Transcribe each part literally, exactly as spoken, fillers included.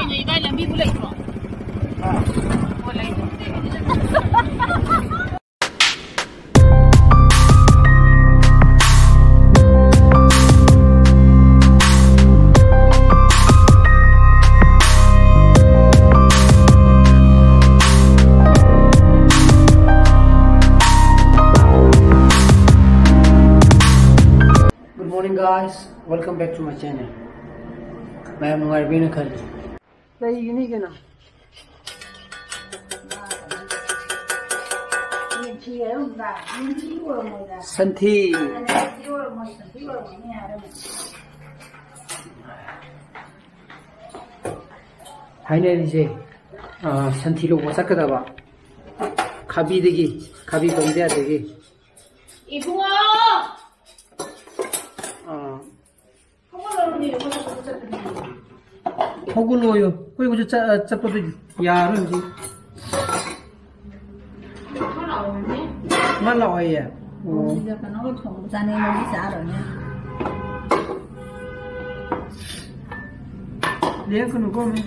ꯏꯕꯥꯏ ꯂꯝꯕꯤꯕꯨ ꯂꯩꯇ꯭ꯔꯣ? ꯑꯣ, ꯂꯩꯇ꯭ꯔꯣ? Good morning, guys. Welcome back to my channel. ꯃꯌꯥꯝ ꯅꯨꯡꯉꯥꯏꯔꯤꯕꯅ ꯈꯜꯂꯤ꯫ ꯂꯩꯒꯅꯤ ꯀꯩꯅꯣ꯫ ꯁꯟꯊꯤ꯫ ꯍꯥꯏꯅꯔꯤꯁꯦ, ꯑ, ꯁꯟꯊꯤ ꯂꯧꯕ ꯆꯠꯀꯗꯕ꯫ ꯈꯥꯕꯤꯗꯒꯤ, ꯈꯥꯕꯤ ꯀꯧꯟꯗꯤꯌꯥꯗꯒꯤ꯫ ꯏꯕꯨꯡꯉꯣ! ꯑ, ꯍꯧꯒꯠꯂꯣꯌꯣ꯫ ꯑꯩꯈꯣꯏ ꯍꯧꯖꯤꯛ ꯆꯠ-, ꯆꯠꯄꯗꯣ ꯌꯥꯔꯣꯏ ꯍꯧꯖꯤꯛ꯫ ꯃꯥ ꯂꯥꯛꯑꯣꯌꯦ? ꯑꯣ꯫ ꯁꯤꯗ ꯀꯩꯅꯣꯒ ꯊꯣꯡꯕ ꯆꯥꯅꯤꯡꯕꯒꯤ ꯆꯥꯔꯣꯏꯅꯦ꯫ ꯂꯦꯡꯒꯅꯨꯀꯣ, ꯃꯤ꯫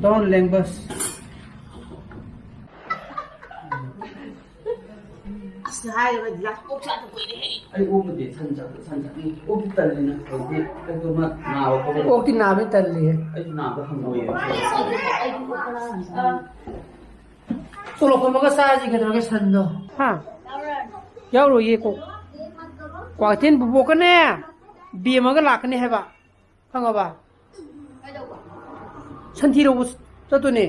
Don't ꯂꯦꯡꯕꯁ꯫ ꯑꯁ, ꯍꯥꯏꯔꯒ ꯂꯥꯁ ꯑꯣꯛ ꯆꯥꯗ ꯀꯨꯏꯔꯦꯍꯦ꯫ ꯑꯩ ꯑꯣꯛꯄꯨꯗꯤ ꯁꯟ ꯆꯥ-, ꯁꯟ ꯆꯥꯅꯤꯡꯉꯤ꯫ ꯑꯣꯛꯇꯤ ꯇꯜꯂꯤꯅ ꯇꯧꯗꯦ꯫ ꯑꯗꯨ ꯃꯥ ꯅꯥꯕ ꯈꯣꯠꯄ ꯑꯣꯛꯇꯤ ꯅꯥꯕꯗꯤ ꯇꯜꯂꯤꯍꯦ꯫ ꯑꯩꯁꯨ ꯅꯥꯕ ꯍꯪꯒꯣꯏꯌꯦ꯫ ꯑ꯫ ꯇꯣꯂꯣꯞ ꯐꯝꯃꯒ ꯆꯥꯁꯤ ꯀꯩꯗꯧꯔꯒꯦ ꯁꯟꯗꯣ? ꯍꯥ? ꯌꯥꯎꯔꯣꯏꯌꯦ ꯀꯣ꯫ ꯀ꯭ꯋꯥꯀꯩꯊꯦꯜ ꯕꯨꯕꯣꯛꯀꯅꯦ ꯕꯦꯝꯃꯒ ꯂꯥꯛꯀꯅꯤ ꯍꯥꯏꯕ꯫ ꯈꯪꯉꯕ? ꯁꯟꯊꯤ ꯂꯧꯕ ꯆꯠꯇꯣꯏꯅꯦ꯫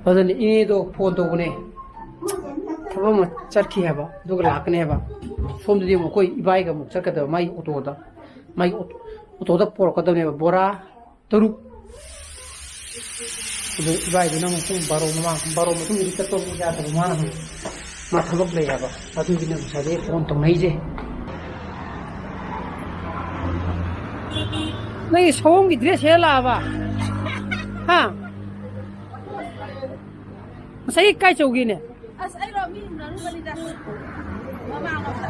ꯑꯗꯨꯅꯦ ꯏꯅꯦꯗꯣ ꯐꯣꯟ ꯇꯧꯕꯅꯦ꯫ ꯊꯕꯛ ꯑꯃ ꯆꯠꯈꯤ ꯍꯥꯏꯕ, ꯑꯗꯨꯒ ꯂꯥꯛꯀꯅꯤ ꯍꯥꯏꯕ꯫ ꯁꯣꯝꯗꯗꯤ ꯑꯃꯨꯛ ꯑꯩꯈꯣꯏ ꯏꯕꯥꯏꯒ ꯑꯃꯨꯛ ꯆꯠꯀꯗꯕ, ꯃꯥꯒꯤ ꯑꯣꯇꯣꯗ꯫ ꯃꯥꯒꯤ ꯑꯣꯇꯣ-, ꯑꯣꯇꯣꯗ ꯄꯣꯔꯛꯀꯗꯕꯅꯦꯕ, ꯕꯣꯔꯥ ꯇꯔꯨꯛ꯫ ꯑꯗꯨ ꯏꯕꯥꯏꯗꯨꯅ ꯑꯃꯨꯛ ꯄꯨꯡ ꯕꯥꯔꯣ ꯃꯃꯥꯡ, ꯕꯥꯔꯣ ꯃꯇꯨꯡꯗꯗꯤ ꯆꯠꯄ ꯑꯃꯨꯛ ꯌꯥꯗꯕ, ꯃꯥꯅ ꯑꯃꯨꯛ ꯃꯥ ꯊꯕꯛ ꯂꯩ ꯍꯥꯏꯕ꯫ ꯑꯗꯨꯒꯤꯅꯦ ꯉꯁꯥꯏꯗꯩ ꯐꯣꯟ ꯇꯧꯅꯩꯁꯦ꯫ ꯅꯪꯒꯤ ꯁꯑꯣꯝꯒꯤ ꯗ꯭ꯔꯦꯁ ꯁꯦꯠꯂ ꯂꯥꯛꯑꯕ? ꯍꯥ? ꯉꯁꯥꯏꯒꯤ ꯀꯥꯏ ꯆꯧꯒꯦꯅꯦ? ꯑꯁ, ꯑꯩꯔꯣ? ꯃꯤ ꯎꯅꯔꯨꯕꯅꯤꯗ꯫ ꯃꯃꯥꯡꯂꯣꯝꯗ꯫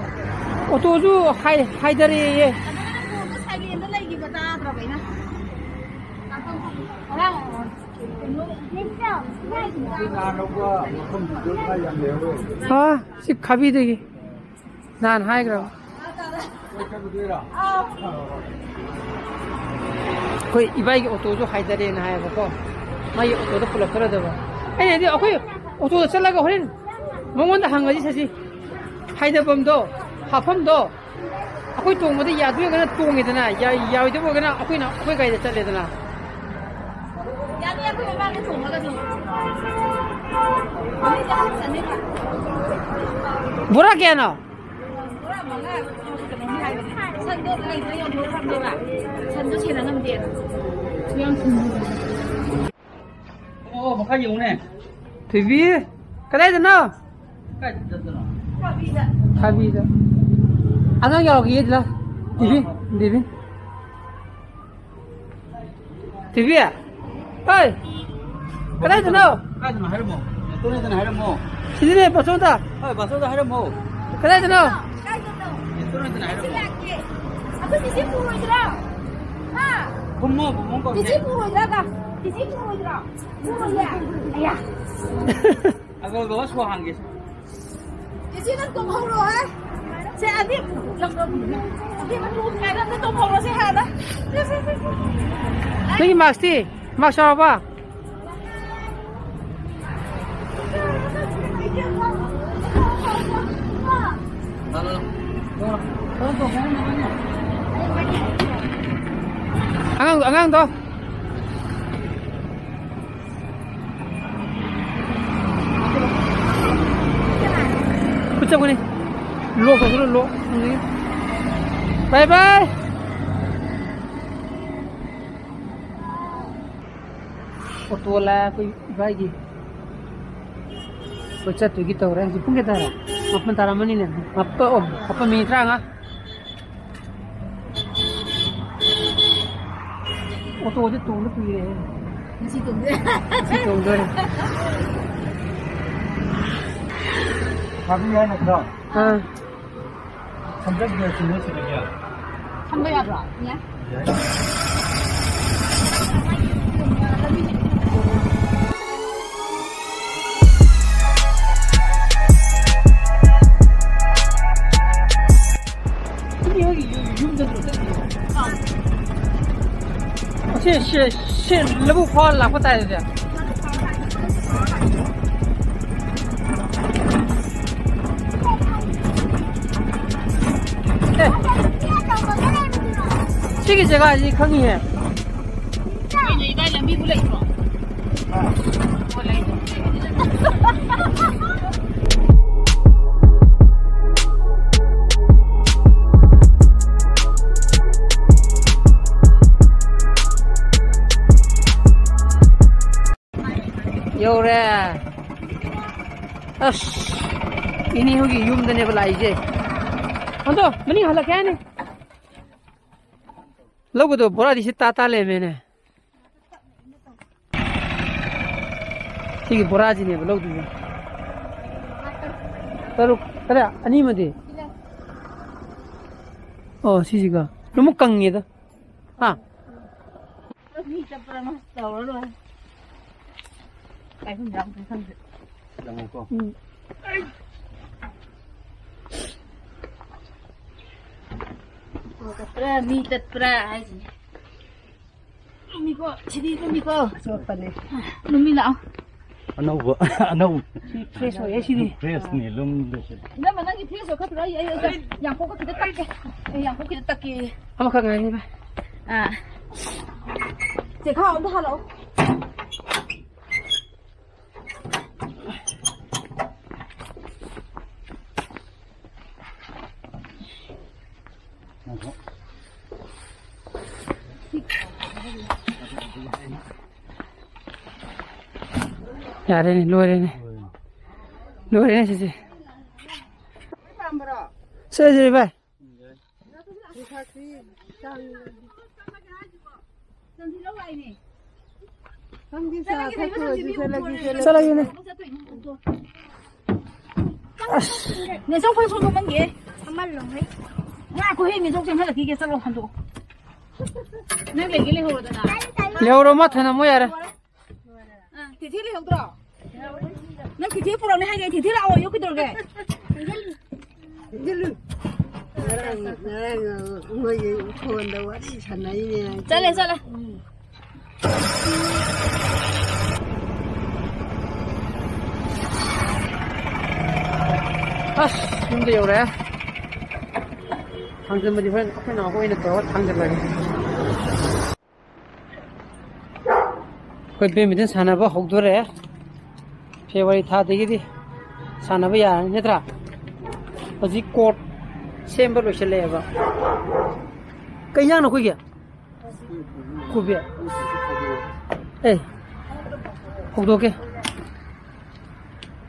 ꯑꯣꯇꯣꯁꯨ ꯍꯥꯏ-, ꯍꯥꯏꯗꯔꯛꯑꯦꯌꯦ꯫ ꯑꯗꯨꯅ ꯐꯣꯟꯗꯣ ꯁꯥꯏꯂꯦꯟꯗ ꯂꯩꯈꯤꯕ ꯇꯥꯗ꯭ꯔꯣ? ꯑꯥ, ꯁꯤ ꯈꯥꯕꯤꯗꯒꯤ ꯅꯍꯥꯟ ꯍꯥꯏꯈ꯭ꯔꯕ꯫ ꯑꯩꯈꯣꯏ ꯏꯕꯥꯏꯒꯤ ꯑꯣꯇꯣꯁꯨ ꯍꯥꯏꯗꯔꯦꯅ ꯍꯥꯏꯌꯦꯕꯀꯣ, ꯃꯥꯒꯤ ꯑꯣꯇꯣꯗ ꯄꯨꯂꯛꯀꯗꯧꯔꯗꯕ꯫ ꯑꯩꯅ ꯍꯥꯏꯗꯤ ꯑꯩꯈꯣꯏ ꯑꯣꯇꯣꯗ ꯆꯠꯂꯒ ꯍꯣꯔꯦꯟ ꯃꯉꯣꯟꯗ ꯍꯪꯉꯁꯤ ꯁꯁꯤ, ꯍꯥꯏꯗꯐꯝꯗꯣ, ꯍꯥꯞꯐꯝꯗꯣ꯫ ꯑꯩꯈꯣꯏ ꯇꯣꯡꯕꯗ ꯌꯥꯗꯣꯏ ꯑꯣꯏꯔꯒꯅ ꯇꯣꯡꯉꯦꯗꯅ, ꯌꯥ-, ꯌꯥꯔꯣꯏꯗꯕ ꯑꯣꯏꯔꯒꯅ ꯑꯩꯈꯣꯏꯅ ꯑꯩꯈꯣꯏ ꯒꯥꯔꯤꯗ ꯆꯠꯂꯦꯗꯅ꯫ ꯌꯥꯅꯤ, ꯑꯩꯈꯣꯏ ꯃꯃꯥꯡꯗ ꯇꯣꯡꯉꯒ ꯑꯗꯨꯝ꯫ ꯕꯣꯔꯥ ꯀꯌꯥꯅꯣ? ꯕꯣꯔꯥ ꯃꯉꯥ ꯀꯩꯅꯣꯝ ꯍꯥꯏꯕꯅꯦ꯫ ꯁꯟꯗꯣ ꯂꯩꯕ ꯌꯣꯟꯊꯣꯛꯈ꯭ꯔꯕꯅꯦꯕ꯫ ꯁꯟꯗꯣ ꯁꯦꯟꯅ ꯉꯝꯗꯦꯅ꯫ ꯑꯣ, ꯃꯈꯥ ꯌꯦꯡꯉꯨꯅꯦ꯫ ꯊꯣꯏꯕꯤ, ꯀꯗꯥꯏꯗꯅꯣ? ꯀꯥꯏꯗ ꯆꯠꯇꯅꯣ? ꯊꯥꯕꯤꯗ꯫ ꯑꯉꯥꯡ ꯌꯥꯎꯔꯛꯈꯤꯌꯦ ꯑꯗꯨꯗ꯫ ꯗꯦꯕꯤ, ꯗꯦꯕꯤ꯫ ꯊꯣꯏꯕꯤ꯫ ꯍꯣꯏ꯫ ꯀꯗꯥꯏꯗꯅꯣ? ꯀꯥꯏꯗꯅꯣ ꯍꯥꯏꯔꯝꯃꯣ꯫ ꯅꯦꯇꯣꯟ ꯍꯣꯏꯗꯅ ꯍꯥꯏꯔꯝꯃꯣ꯫ ꯁꯤꯗꯅꯦ, ꯕꯥꯆꯧꯗ꯫ ꯍꯣꯏ, ꯕꯥꯆꯧꯗ ꯍꯥꯏꯔꯝꯃꯣ꯫ ꯀꯗꯥꯏꯗꯅꯣ? ꯀꯥꯏꯗꯅꯣ? ꯅꯦꯇꯣꯟ ꯍꯣꯏꯗꯅ ꯍꯥꯏꯔꯝꯃꯣ꯫ ꯁꯤ ꯂꯥꯛꯀꯦ꯫ ꯑꯩꯈꯣꯏ ꯆꯤꯆꯦ ꯄꯨꯔꯣꯏꯗ꯭ꯔꯥ? ꯍꯥ? ꯈꯨꯝꯃꯣ, ꯕꯨꯡꯉꯣ ꯀꯧꯁꯦ꯫ ꯆꯤꯆꯦ ꯄꯨꯔꯣꯏꯗ꯭ꯔꯥ? ꯆꯤꯆꯦ ꯄꯨꯔꯣꯏꯗ꯭ꯔꯥ? ꯄꯨꯔꯣꯏꯌꯦ꯫ ꯑꯌꯥ꯫ ꯑꯗꯣ ꯕꯕꯥ ꯁꯣ ꯍꯥꯡꯒꯦ꯫ ꯆꯤꯆꯦ, ꯅꯪ ꯇꯣꯡꯍꯧꯔꯣ, ꯍꯦ꯫ ꯁꯦ, ꯑꯗꯤ, ꯑꯗꯤ, ꯅꯪ ꯇꯣꯡꯍꯧꯔꯣ, ꯁꯦ, ꯍꯥꯟꯅ꯫ ꯁꯦ, ꯁꯦ, ꯁꯦ, ꯁꯦ꯫ ꯅꯪꯒꯤ ꯃꯥꯛꯁꯇꯤ? ꯃꯥꯛꯁ ꯌꯥꯎꯔꯕ? ꯑꯉꯥꯡ, ꯑꯉꯥꯡꯗꯣ꯫ ꯈꯨꯠ ꯆꯪꯒꯅꯤ꯫ ꯂꯣꯛ ꯇꯧꯁꯤꯜꯂꯣ, ꯂꯣꯛ꯫ ꯕꯥꯏ ꯕꯥꯏ꯫ ꯑꯣꯇꯣ ꯂꯥꯛꯑꯦ ꯑꯩꯈꯣꯏ ꯏꯕꯥꯏꯒꯤ꯫ ꯑꯩꯈꯣꯏ ꯆꯠꯇꯣꯏꯒꯤ ꯇꯧꯔꯦ꯫ ꯍꯧꯖꯤꯛ ꯄꯨꯡ ꯀꯌꯥ ꯇꯥꯔꯦ? ꯃꯥꯄꯟ ꯇꯥꯔꯝꯃꯅꯤꯅꯦ꯫ ꯃꯥꯄꯟ, ꯑꯣ, ꯃꯥꯄꯟ ꯃꯤꯅꯤꯠ ꯇꯔꯥꯃꯉꯥ꯫ ꯑꯣꯇꯣꯁꯦ ꯇꯣꯡꯗ ꯀꯨꯏꯔꯦꯍꯦ꯫ ꯉꯁꯤ ꯇꯣꯡꯗꯣꯏꯔꯥ? ꯉꯁꯤ ꯇꯣꯡꯗꯣꯏꯔꯥ? ꯊꯥꯕꯤ ꯍꯥꯏ ꯅꯠꯇ꯭ꯔꯣ? ꯑꯥ꯫ ꯍꯟꯗꯛ ꯌꯧꯁꯤꯜꯂꯦ ꯁꯤꯗꯒꯤ꯫ ꯊꯝꯕ ꯌꯥꯕ꯭ꯔꯣ? ꯌꯥꯏ꯫ ꯁꯤ, ꯁꯤ, ꯁꯤ ꯂꯧꯕꯨꯛ ꯐꯥꯎꯔ ꯂꯥꯛꯄ ꯇꯥꯔꯦ ꯑꯗꯨꯗꯤ꯫ ꯑꯦ, ꯁꯤꯒꯤ ꯖꯒꯥꯁꯤ ꯈꯪꯉꯤꯍꯦ꯫ ꯀꯩꯅꯣ, ꯏꯕꯥꯏ ꯂꯝꯕꯤꯕꯨ ꯂꯩꯇ꯭ꯔꯣ? ꯑꯣ, ꯂꯩ꯫ ꯌꯧꯔꯦ꯫ ꯑꯁ, ꯏꯅꯦ ꯍꯣꯏꯒꯤ ꯌꯨꯝꯗꯅꯦꯕ ꯂꯥꯛꯏꯁꯦ꯫ ꯑꯗꯣ, ꯃꯅꯤꯡ ꯍꯜꯂꯛꯀꯦ ꯍꯥꯏꯅꯤ꯫ ꯂꯧꯕꯗꯣ ꯕꯣꯔꯥꯗꯤ ꯁꯤ ꯇꯥ ꯇꯥ ꯂꯩꯔꯝꯃꯦꯅꯦ꯫ ꯁꯤꯒꯤ ꯕꯣꯔꯥꯁꯤꯅꯦꯕ ꯂꯧꯗꯣꯏꯁꯦ꯫ ꯇꯔꯨꯛ, ꯇꯔꯦꯠ, ꯑꯅꯤꯃꯗꯤ? ꯑꯣ, ꯁꯤꯁꯤꯒ꯫ ꯑꯗꯨꯃꯨꯛ ꯀꯪꯉꯦꯗ꯫ ꯍꯥ? ꯃꯤ ꯆꯠꯄ꯭ꯔꯥ ꯑꯃ ꯇꯧꯔ ꯂꯣꯏꯔꯦ꯫ ꯀꯥꯏꯐꯝ ꯂꯥꯡꯐꯝ ꯈꯪꯗꯦ꯫ ꯆꯪꯉꯨꯀꯣ꯫ ꯎꯝ꯫ ꯆꯠꯄ꯭ꯔꯥ, ꯃꯤ ꯆꯠꯄ꯭ꯔꯥ ꯍꯥꯏꯁꯤꯅꯦ꯫ ꯂꯨꯝꯃꯤꯀꯣ, ꯁꯤꯗꯤ ꯂꯨꯝꯃꯤꯀꯣ꯫ ꯆꯣꯠꯄꯅꯦ꯫ ꯂꯨꯝꯃꯤ ꯂꯥꯛꯑꯣ꯫ ꯑꯅꯧꯕ, ꯑꯅꯧꯕ꯫ ꯁꯤ fresh ꯑꯣꯏꯌꯦ ꯁꯤꯗꯤ꯫ Fresh ꯅꯤ, ꯂꯨꯝꯗꯣꯏꯁꯦ꯫ ꯏꯅꯝꯃ, ꯅꯪꯒꯤ fresh ꯑꯣꯏꯈꯠꯇ꯭ꯔꯣ? ꯑꯩ, ꯑꯩ, ꯑꯩ, ꯌꯥꯡꯀꯣꯛꯀ ꯈꯤꯇ ꯇꯛꯀꯦ꯫ ꯑꯩ ꯌꯥꯡꯀꯣꯛ ꯈꯤꯇ ꯇꯛꯀꯦ꯫ ꯑꯃꯈꯛ ꯉꯥꯏꯔꯦ, ꯚꯥꯏ꯫ ꯑꯥ꯫ ꯆꯦꯈꯥꯎ ꯑꯝꯇ ꯍꯥꯜꯂꯛꯑꯣ꯫ ꯌꯥꯔꯦꯅꯦ, ꯂꯣꯏꯔꯦꯅꯦ꯫ ꯂꯣꯏꯔꯦꯅꯦ, ꯁꯤꯁꯦ꯫ ꯁꯦ, ꯁꯦ, ꯚꯥꯏ꯫ ꯈꯪꯗꯦ, ꯆꯥ ꯊꯛꯄ ꯑꯣꯏꯔꯁꯨ ꯆꯠꯂꯒꯦ, ꯆꯠꯂꯒꯦ꯫ ꯆꯠꯂꯒꯦꯅꯦ꯫ ꯑꯁ꯫ ꯅꯦꯆꯧ, ꯐꯨꯔꯤꯠ ꯁꯨꯗꯣꯛꯃꯟꯒꯦ꯫ ꯉꯥꯏꯈꯣꯍꯦ, ꯅꯦꯆꯧ ꯆꯦꯟꯍꯜꯂꯛꯈꯤꯒꯦ꯫ ꯆꯠꯂꯣ, ꯍꯟꯗꯣꯛꯑꯣ꯫ ꯅꯪ ꯂꯩꯒꯦ ꯂꯩꯍꯧꯔꯣꯗꯅ꯫ ꯂꯩꯍꯧꯔꯣ, ꯃꯥ ꯊꯅꯝꯃꯣ ꯌꯥꯔꯦ꯫ ꯑ, ꯇꯤꯊꯤ ꯂꯩꯍꯧꯗ꯭ꯔꯣ? ꯅꯪ ꯇꯤꯊꯤ ꯄꯨꯔꯛꯅꯤ ꯍꯥꯏꯒꯦ, ꯇꯤꯊꯤ ꯂꯥꯛꯑꯣ, ꯌꯣꯛꯈꯤꯗꯧꯔꯒꯦ꯫ ꯉꯔꯥꯡ, ꯉꯔꯥꯡ ꯃꯣꯏꯒꯤ ꯐꯣꯟꯗ ꯋꯥꯔꯤ ꯁꯥꯟꯅꯩꯅꯦ꯫ ꯆꯠꯂꯦ, ꯆꯠꯂꯦ꯫ ꯑꯁ, ꯌꯨꯝꯗ ꯌꯧꯔꯦ꯫ ꯊꯥꯡꯖꯤꯟꯕꯗꯤ ꯍꯣꯔꯦꯟ ꯑꯩꯈꯣꯏ ꯅꯥꯎꯕ ꯑꯣꯏꯅ ꯇꯧꯔꯒ ꯊꯥꯡꯖꯤꯜꯂꯒꯦ꯫ ꯑꯩꯈꯣꯏ badminton ꯁꯥꯟꯅꯕ ꯍꯧꯗꯣꯔꯦ꯫ February ꯊꯥꯗꯒꯤꯗꯤ ꯁꯥꯟꯅꯕ ꯌꯥꯔꯅꯤ ꯅꯠꯇ꯭ꯔꯥ? ꯍꯧꯖꯤꯛ court ꯁꯦꯝꯕ ꯂꯣꯏꯁꯤꯜꯂꯛꯑꯦꯕ꯫ ꯀꯩ ꯏꯟꯖꯥꯡꯅꯣ ꯑꯩꯈꯣꯏꯒꯤ? ꯀꯣꯕꯤ꯫ ꯑꯦ, ꯍꯧꯗꯣꯛꯀꯦ꯫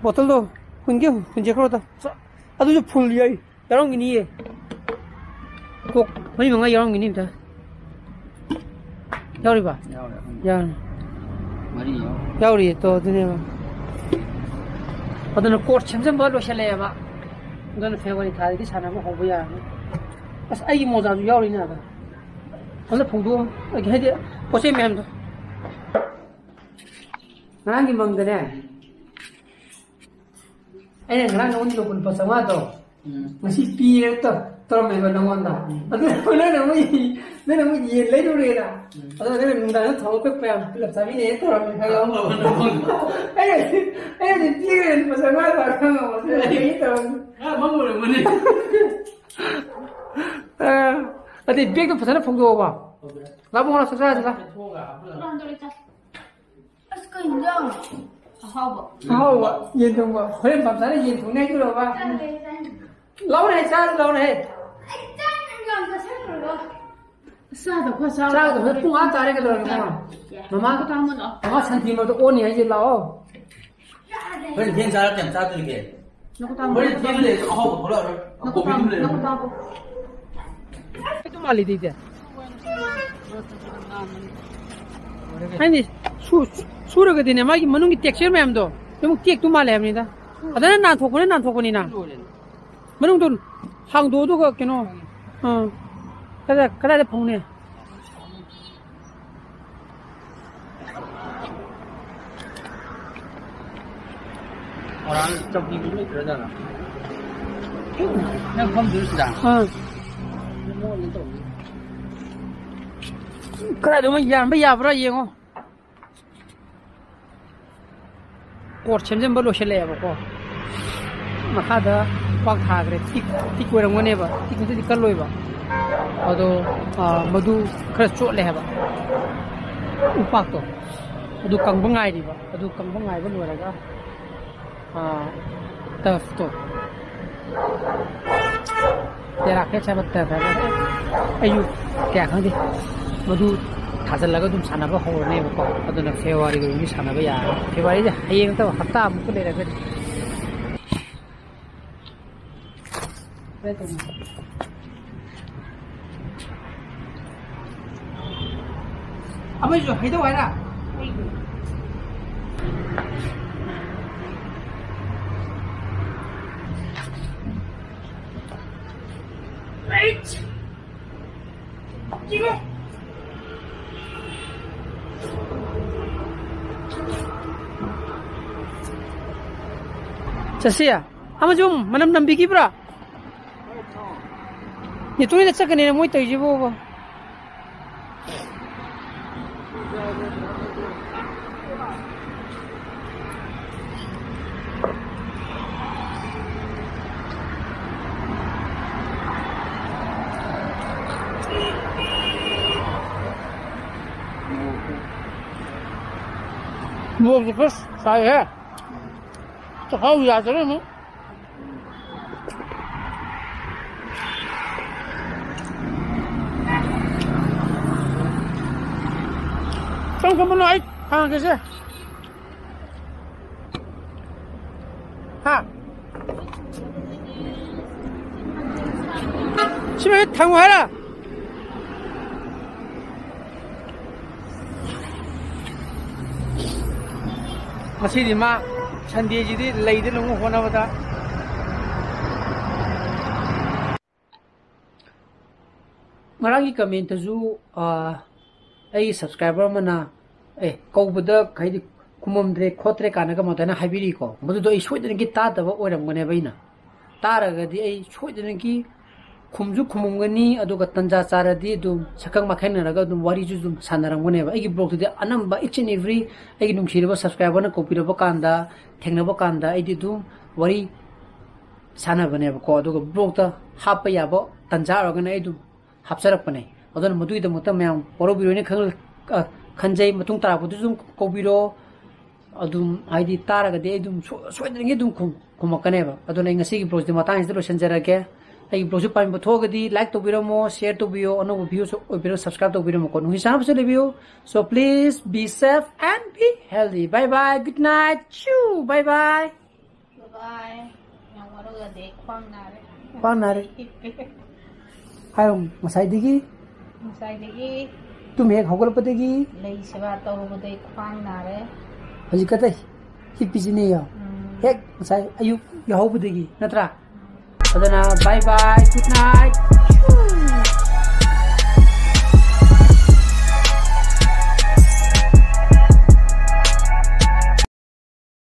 Bottleꯗꯣ ꯍꯨꯟꯒꯦ, ꯍꯨꯟꯖꯈ꯭ꯔꯣꯗ꯫ ꯑꯗꯨꯁꯨ full ꯌꯥꯏ꯫ ꯌꯥꯎꯔꯝꯒꯤꯅꯤꯌꯦ꯫ ꯀꯣꯛ ꯃꯔꯤ ꯃꯉꯥ ꯌꯥꯎꯔꯝꯒꯤꯅꯤ ꯑꯝꯇ꯫ ꯌꯥꯎꯔꯤꯕ? ꯌꯥꯎꯔꯦ, ꯑꯍꯨꯝ꯫ ꯌꯥꯎꯔꯦ꯫ ꯃꯔꯤ ꯌꯥꯎꯔꯦ꯫ ꯌꯥꯎꯔꯤꯌꯦ, ꯇꯣ, ꯑꯗꯨꯅꯦꯕ꯫ ꯑꯗꯨꯅ court ꯁꯦꯝꯖꯤꯟꯕ ꯂꯣꯏꯁꯤꯜꯂꯛꯑꯦꯕ꯫ ꯑꯗꯨꯅ February ꯊꯥꯗꯒꯤ ꯁꯥꯟꯅꯕ ꯍꯧꯕ ꯌꯥꯔꯅꯤ꯫ ꯑꯁ, ꯑꯩꯒꯤ ꯃꯣꯖꯥꯁꯨ ꯌꯥꯎꯔꯤꯅꯦ ꯑꯗ꯫ ꯑꯝꯇ ꯐꯧꯗꯣꯛꯑꯝ-, ꯑꯩꯒꯤ ꯍꯥꯏꯗꯤ ꯄꯣꯠ ꯆꯩ ꯃꯌꯥꯝꯗꯣ꯫ ꯉꯔꯥꯡꯒꯤ ꯃꯪꯗꯅꯦ꯫ ꯑꯩꯅ ꯉꯔꯥꯡ ꯅꯉꯣꯟꯗ ꯂꯨꯄꯥ ꯆꯥꯝꯃꯉꯥꯗꯣ ꯎꯝ꯫ ꯉꯁꯤ ꯄꯤꯔꯦ ꯇꯧ-, ꯇꯧꯔꯝꯃꯦꯕ ꯅꯉꯣꯟꯗ꯫ ꯎꯝ꯫ ꯑꯗꯨ ꯅꯪꯅ ꯑꯃꯨꯛ ꯏ-, ꯅꯪꯅ ꯑꯃꯨꯛ ꯌꯦꯟ ꯂꯩꯔꯨꯔꯦꯅ꯫ ꯎꯝ꯫ ꯑꯗꯨꯒ ꯅꯪꯅ ꯅꯨꯡꯗꯥꯡꯗ ꯊꯣꯡꯉꯒ ꯑꯩꯈꯣꯏ ꯃꯌꯥꯝ ꯄꯨꯂꯞ ꯆꯥꯃꯤꯟꯅꯩꯌꯦ ꯇꯧꯔꯝꯃꯦ ꯈꯪꯉꯕ? ꯑꯣ, ꯅꯉꯣꯟꯗ꯫ ꯑꯩꯅ, ꯑꯩꯅꯗꯤ ꯄꯤꯔꯦ ꯂꯨꯄꯥ ꯆꯥꯝꯃꯉꯥꯗꯣ ꯈꯪꯉꯕ? ꯑꯗꯨ ꯑꯩ ꯇꯧꯔꯝꯃꯦ꯫ ꯉꯥ ꯃꯪ ꯑꯣꯏꯔꯝꯒꯅꯤ꯫ ꯑ, ꯑꯗꯩ ꯕꯦꯒꯇꯣ ꯐꯖꯅ ꯐꯣꯡꯗꯣꯛꯑꯣꯕ꯫ ꯐꯣꯡꯗꯣꯛꯑꯦ꯫ ꯂꯥꯛꯑꯣ, ꯂꯥꯛꯑꯣ, ꯆꯥꯛ ꯆꯥꯔꯁꯤ, ꯂꯥꯛꯑꯣ꯫ ꯐꯣꯡꯗꯣꯛꯑꯒ ꯍꯥꯞꯄꯗ꯫ ꯑꯁ, ꯀꯩ ꯏꯟꯖꯥꯡ? ꯑꯍꯥꯎꯕ꯫ ꯑꯍꯥꯎꯕ, ꯌꯦꯟ ꯊꯣꯡꯕ꯫ ꯍꯣꯔꯦꯟ ꯄꯥꯝꯆꯥꯅ ꯌꯦꯟ ꯊꯣꯡꯅꯤ ꯍꯥꯏꯗꯣꯏꯔꯣꯕ? ꯆꯥꯔꯦ, ꯆꯥꯔꯦ꯫ ꯂꯥꯎꯅꯦ, ꯆꯥꯔꯁꯤ ꯂꯥꯎꯅꯦ꯫ ꯑꯩ ꯆꯥꯛ ꯌꯥꯝ ꯆꯥꯁꯤꯟꯈ꯭ꯔꯕ? ꯆꯥꯗꯕ ꯈꯔ ꯆꯥꯔꯣ꯫ ꯆꯥꯗꯕ ꯈꯔ ꯄꯨꯡ ꯑꯥ ꯇꯥꯔꯦ ꯀꯩꯗꯧꯔꯒꯦ, ꯃꯃꯥ? ꯃꯃꯥ, ꯅꯀꯣꯛ ꯇꯥꯡꯕꯗꯣ꯫ ꯃꯃꯥ ꯁꯟꯊꯤ ꯃꯔꯛꯇ ꯑꯣꯟꯅꯤ ꯍꯥꯏꯁꯦ, ꯂꯥꯛꯑꯣ꯫ ꯍꯣꯔꯦꯟ ꯊꯦꯡ ꯆꯥꯔ ꯀꯌꯥꯝ ꯆꯥꯗꯣꯔꯤꯒꯦ? ꯅꯀꯣꯛ ꯇꯥꯡꯕꯗꯣ꯫ ꯍꯣꯔꯦꯟ ꯊꯦꯡ ꯂꯩꯔꯁꯨ ꯑꯍꯥꯎꯕ ꯊꯣꯛꯂꯛꯑꯔꯣꯏ꯫ ꯅꯀꯣꯛ ꯀꯣꯕꯤ ꯑꯗꯨꯝ ꯇꯥꯡꯕ, ꯂꯩꯔꯝꯃꯦ꯫ ꯅꯀꯣꯛ ꯇꯥꯡꯕ꯫ ꯑꯩ ꯑꯗꯨꯝ ꯃꯥꯜꯂꯤꯗ, ꯏꯆꯦ꯫ ꯍꯥꯏꯅꯤ, ꯁꯨ-, ꯁꯨꯔꯒꯗꯤꯅꯦ, ꯃꯥꯒꯤ ꯃꯅꯨꯡꯒꯤ texture ꯃꯌꯥꯝꯗꯣ ꯑꯗꯨꯝ ꯇꯦꯛꯇꯨ ꯃꯥꯜꯂꯦ ꯍꯥꯏꯕꯅꯤꯗ꯫ ꯐꯖꯅ ꯅꯥꯟꯊꯣꯛꯄꯅ ꯅꯥꯟꯊꯣꯛꯄꯅꯤꯅ꯫ ꯃꯅꯨꯡꯗꯣ ꯍꯥꯡꯗꯣꯛꯑꯣ, ꯑꯗꯨꯒ ꯀꯩꯅꯣ, ꯑꯥ, ꯀꯗꯥꯏ, ꯀꯗꯥꯏꯗ ꯐꯧꯅꯤ? ꯃꯣꯔꯥꯡ ꯆꯧꯀꯤꯗꯨ ꯂꯩꯇ꯭ꯔꯖꯥꯠꯂ? ꯅꯪ ꯐꯝꯗꯣꯏꯔꯣ ꯁꯤꯗ? ꯑꯥ꯫ ꯀꯗꯥꯏꯗꯅꯣ ꯌꯥꯟꯕ ꯌꯥꯕ꯭ꯔꯥ ꯌꯦꯡꯉꯣ꯫ ꯀꯣꯔꯠ ꯁꯦꯝꯖꯤꯟꯕ ꯂꯣꯏꯁꯤꯜꯂꯛꯑꯦꯕꯀꯣ꯫ ꯃꯈꯥꯗ ꯎꯄꯥꯛ ꯊꯥꯈ꯭ꯔꯦ꯫ ꯇꯤꯛ, ꯇꯤꯛ ꯑꯣꯏꯔꯝꯒꯅꯦꯕ꯫ ꯇꯤꯛ ꯅꯠꯇ꯭ꯔꯗꯤ ꯀꯜꯂꯣꯏꯕ꯫ ꯑꯗꯣ, ꯑ, ꯃꯗꯨ ꯈꯔ ꯆꯣꯠꯂꯦ ꯍꯥꯏꯕ꯫ ꯎꯄꯥꯛꯇꯣ꯫ ꯑꯗꯨ ꯀꯪꯕ ꯉꯥꯏꯔꯤꯕ꯫ ꯑꯗꯨ ꯀꯪꯕ ꯉꯥꯏꯕ ꯂꯣꯏꯔꯒ, ꯑ, ꯇꯔꯐꯇꯣ꯫ ꯇꯦꯔꯥ ꯐꯦꯠꯁ ꯍꯥꯏꯕ ꯇꯔꯐ ꯍꯥꯏꯕ꯫ ꯑꯩꯁꯨ ꯀꯌꯥ ꯈꯪꯗꯦ꯫ ꯃꯗꯨ ꯊꯥꯖꯤꯜꯂꯒ ꯑꯗꯨꯝ ꯁꯥꯟꯅꯕ ꯍꯧꯔꯅꯦꯕꯀꯣ꯫ ꯑꯗꯨꯅ ꯐꯦꯕ꯭ꯔꯨꯋꯥꯔꯤꯒꯤ ꯑꯣꯏꯅꯗꯤ ꯁꯥꯟꯅꯕ ꯌꯥꯔꯅꯤ꯫ ꯐꯦꯕ꯭ꯔꯨꯋꯥꯔꯤꯁꯦ ꯍꯌꯦꯡ ꯅꯠꯇꯕ ꯍꯞꯇꯥꯃꯨꯛꯇ ꯂꯩꯔꯒꯗꯤ꯫ ꯑꯃꯁꯨ ꯍꯩꯗꯧ ꯍꯥꯏꯔ? ꯆꯠꯁꯤ꯫ ꯑꯃꯁꯨ ꯃꯅꯝ ꯅꯝꯕꯤꯈꯤꯕ꯭ꯔꯥ? ꯅꯦꯇꯣꯏꯗ ꯆꯠꯀꯅꯤꯅ ꯃꯣꯏ ꯇꯧꯔꯤꯁꯤꯕꯣꯕ꯫ ꯃꯣꯔꯣꯛꯁꯦ ꯐꯖ ꯁꯥꯏꯍꯦ꯫ ꯆꯈꯥꯎ ꯌꯥꯗ꯭ꯔꯦ ꯑꯃꯨꯛ꯫ ꯀꯔꯝ ꯀꯔꯝꯕꯅꯣ ꯑꯩ ꯍꯥꯡꯒꯦꯁꯦ꯫ ꯍꯥ? ꯁꯤꯃ ꯍꯦꯛ ꯊꯝꯃꯨ ꯍꯥꯏꯔ? ꯉꯁꯤꯗꯤ ꯃꯥ ꯁꯟꯗꯦꯁꯤꯗꯤ ꯂꯩꯗꯅꯕ ꯍꯣꯠꯅꯕꯗ꯫ ꯉꯔꯥꯡꯒꯤ ꯀꯃꯦꯟꯇꯁꯨ, ꯑꯥ, ꯑꯩꯒꯤ ꯁꯕꯁꯀ꯭ꯔꯥꯏꯕꯔ ꯑꯃꯅ, ꯑꯦ, ꯀꯧꯕꯗ ꯍꯥꯏꯗꯤ ꯈꯨꯝꯃꯝꯗ꯭ꯔꯦ ꯈꯣꯠꯇ꯭ꯔꯦ ꯀꯥꯏꯅꯒ ꯃꯗꯨꯃꯥꯏꯅ ꯍꯥꯏꯕꯤꯔꯤꯀꯣ, ꯃꯗꯨꯗꯣ ꯑꯩ ꯁꯣꯏꯗꯅꯒꯤ ꯇꯥꯗꯕ ꯑꯣꯏꯔꯝꯒꯅꯦꯕ꯫ ꯑꯩꯅ ꯇꯥꯔꯒꯗꯤ ꯑꯩ ꯁꯣꯏꯗꯅꯒꯤ ꯈꯨꯝꯁꯨ ꯈꯨꯝꯃꯝꯒꯅꯤ, ꯑꯗꯨꯒ ꯇꯟꯖꯥ ꯆꯥꯔꯗꯤ ꯑꯗꯨꯝ ꯁꯛꯈꯪ ꯃꯥꯏꯈꯪꯅꯔꯒ ꯑꯗꯨꯝ ꯋꯥꯔꯤꯁꯨ ꯑꯗꯨꯝ ꯁꯥꯟꯅꯔꯝꯒꯅꯦꯕ꯫ ꯑꯩꯒꯤ vlogꯇꯨꯗꯤ ꯑꯅꯝꯕ each and every ꯑꯩꯒꯤ ꯅꯨꯡꯁꯤꯔꯕ subscriberꯅ ꯀꯧꯕꯤꯔꯕ ꯀꯥꯟꯗ, ꯊꯦꯡꯅꯕ ꯀꯥꯟꯗ ꯑꯩꯗꯤ ꯑꯗꯨꯝ ꯋꯥꯔꯤ ꯁꯥꯟꯅꯕꯅꯦꯕꯀꯣ꯫ ꯑꯗꯨꯒ vlogꯇ ꯍꯥꯞꯄ ꯌꯥꯕ ꯇꯟꯖꯥ ꯑꯣꯏꯔꯒꯅ ꯑꯩ ꯑꯗꯨꯝ ꯍꯥꯞꯆꯔꯛꯄꯅꯦ꯫ ꯑꯗꯨꯅ ꯃꯗꯨꯒꯤꯗꯃꯛꯇ ꯃꯌꯥꯝ ꯋꯥꯔꯧꯕꯤꯔꯣꯏꯅ ꯈꯪ-, ꯑ, ꯈꯟꯖꯩ꯫ ꯃꯇꯨꯡ ꯇꯥꯔꯛꯄꯗꯁꯨ ꯑꯗꯨꯝ ꯀꯧꯕꯤꯔꯣ꯫ ꯑꯗꯨꯝ ꯍꯥꯏꯗꯤ ꯇꯥꯔꯒꯗꯤ ꯑꯩ ꯑꯗꯨꯝ ꯁꯣ-, ꯁꯣꯏꯗꯅꯒꯤ ꯑꯗꯨꯝ ꯈꯨꯝ-, ꯈꯨꯝꯃꯛꯀꯅꯦꯕ꯫ ꯑꯗꯨꯅ ꯑꯩ ꯉꯁꯤꯒꯤ vlogꯁꯤꯗꯤ ꯃꯇꯥꯡꯁꯤꯗ ꯂꯣꯏꯁꯤꯟꯖꯔꯒꯦ꯫ ꯑꯩꯒꯤ vlogꯁꯤ ꯄꯥꯝꯕ ꯊꯣꯛꯑꯒꯗꯤ like ꯇꯧꯕꯤꯔꯝꯃꯣ, share ꯇꯧꯕꯤꯌꯣ, ꯑꯅꯧꯕ views ꯑꯣꯏꯕꯤꯔꯣ, subscribe ꯇꯧꯕꯤꯔꯝꯃꯣꯀꯣ꯫ ꯅꯨꯡꯁꯤ ꯆꯥꯟꯅꯕꯁꯨ ꯂꯩꯕꯤꯌꯨ꯫ So please be safe and be healthy. Bye bye. Good night. Choo. Bye bye. Bye bye. ꯌꯥꯝ ꯋꯥꯔꯧꯔꯗꯤ ꯈ꯭ꯋꯥꯡ ꯅꯥꯔꯦ꯫ ꯈ꯭ꯋꯥꯡ ꯅꯥꯔꯦ꯫ ꯍꯥꯏꯔꯣ, ꯉꯁꯥꯏꯗꯒꯤ? ꯉꯁꯥꯏꯗꯒꯤ ꯇꯨꯝ ꯍꯦꯛ ꯍꯧꯒꯠꯂꯛꯄꯗꯒꯤ? ꯂꯩ ꯁꯦꯕꯥ ꯇꯧꯔꯨꯕꯗꯩ ꯈ꯭ꯋꯥꯡ ꯅꯥꯔꯦ꯫ ꯍꯧꯖꯤꯛ ꯈꯛꯇ ꯍꯤꯞꯄꯤꯁꯤꯅꯦꯌꯣ꯫ ꯎꯝ꯫ ꯍꯦꯛ ꯉꯁꯥꯏ ꯑꯌꯨꯛ ꯌꯥꯍꯧꯕꯗꯒꯤ, ꯅꯠꯇ꯭ꯔꯥ? ꯎꯝ꯫ ꯑꯗꯨꯅ bye bye, good night.